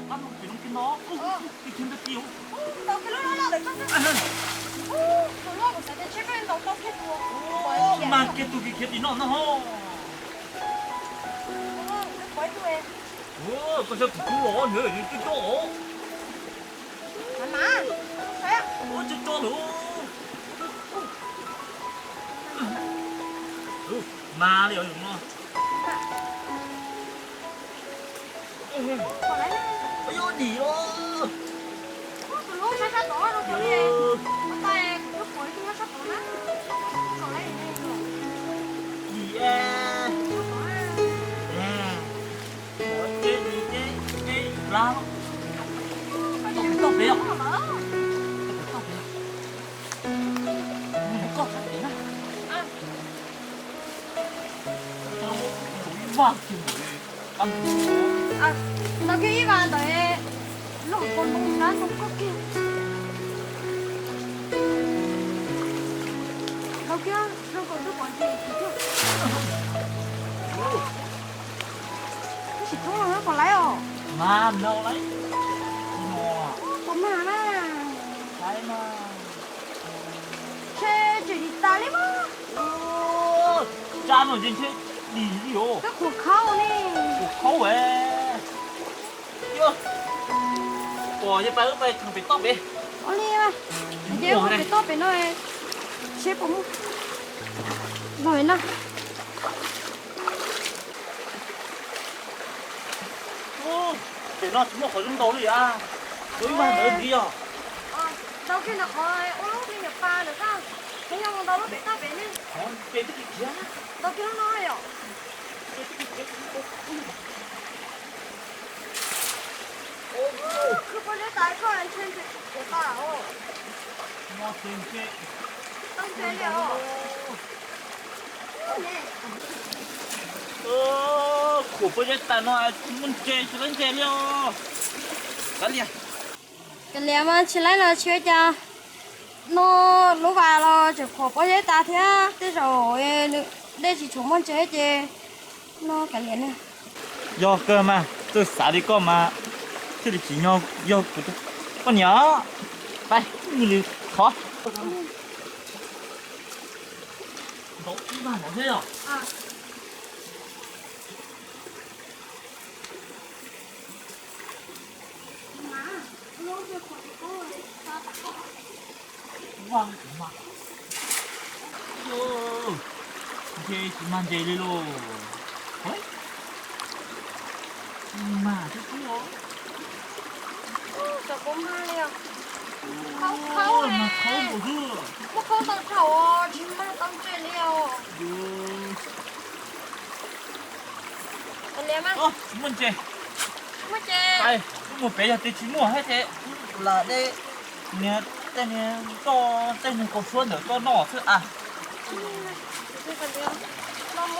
Mas kiag tus khiav tim no no ho. Koj saib kuv tub los nws twb coj os. Ua coj coj lawm. Mas li os yus no. Dim os. Dim. Ces dim ces, ces lab. Toj pem os. Mus koj sab pem na. Ntau kiag ib vas ntawd, loj koj ntoo nab ntoo koj kiag. Ntau kiag zoo nkaus twb pom ntses kiag. Tab sis thoob no pom laiv os. Mas no laiv. Pom mas na. Laiv mas. Ntshe tseem dim tas li mas. Tsab no ntshe ntshe dim li os. Kab qhuas khaub ne. Qhuas khaub es. Pom ces pais wb pais thaum pem toj pem. Ua li mas. Ces wb pem toj pem no seb puas muaj. Los na. Pem no tsis muaj qhov zoo ntaus li a. Ua ib mag ntawd ntxiv yog. Ntaus kiag ntawm qhov ua lub me nyuam pas ntawm koj. Nws yog mus ntaus lub pem toj pem ne. Ntaus kiag lub no yom. Khwv pob zeb tas koj ntshe ntshe tsis khiav tas os. Tau ntshe li os. Khuam pob zeb tas no tsis muaj ntses tsis laib ntses li os. Kav liam. Kav liam mas tsis laib los tsis ua cas. No lub vas los tseem khuam pob zeb tas thiab tej zaum dej tsis tshua muaj ntses ces no kav liam na. Yog kawg mas txawj xav li koj mas thiaj li tsim nyog yog kuv tus poj niam. Pais, mus li qhov. Ntaus ib vag no thiab yog. Vag mas. Ntshe tsis mag ntses li lauj. Tsis mag xwb xwb os. Tsis mag li os. Khaub khaub ne. Khaub npaum xwb. Muaj khaub ntau dhau os, tsis mag tau ntses li os. Kav liam mas. Tsis muaj ntses. Tsis muaj ntses. Wb mus pem yog tias tsis muaj thiab ces lam de niag tej niag toj tej niag kaus suab ntawm toj noj xwb a. Ntawm npoo no,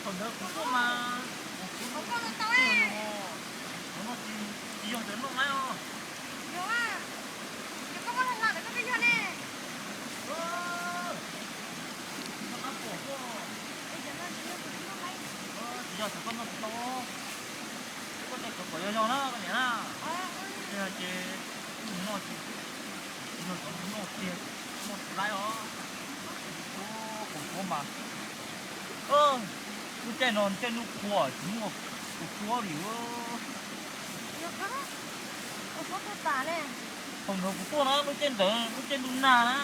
thaum ntawd kuv tuaj mas, kuv tuaj tau, qhov no tsis yog ntawm noj mas os. Yog, yog koj muab hla hla ntawm koj peb yog ne. Koj qab puas tuaj. Tsis yog thaum koj noj tsis tau. Tej qhov kom yog yog na koj niam na. Tej no ces kuv noj tsis, kuv noj tsis laib os. Kuv suab mas, lub caij no caij ntuj qhua tsis muaj kuv suab li. Thaum ntawd kuv tuaj na lub caij ntawd lub caij ntuj nag na,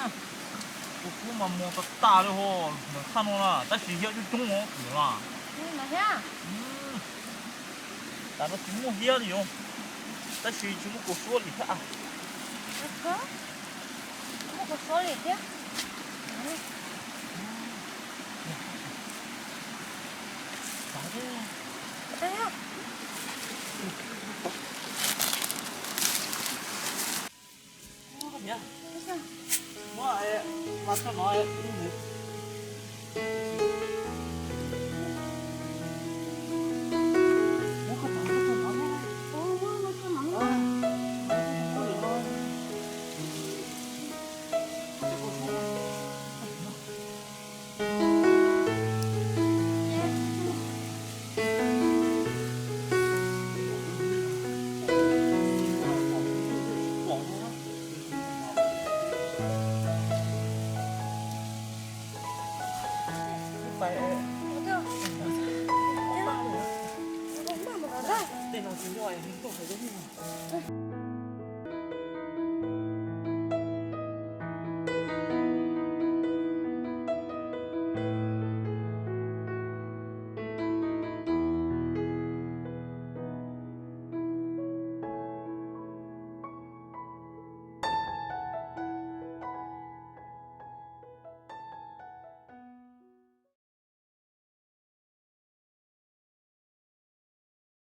kuv suab mas mos tas tas li ho, mas thaj no na tab sis hiab coob coob os kuv na. Tam no tsis muaj hiab li os, tab sis tsis muaj kuv suab li thiab. Muaj kuv suab li thiab. Tej no tsis nyob li tuaj hais zoo.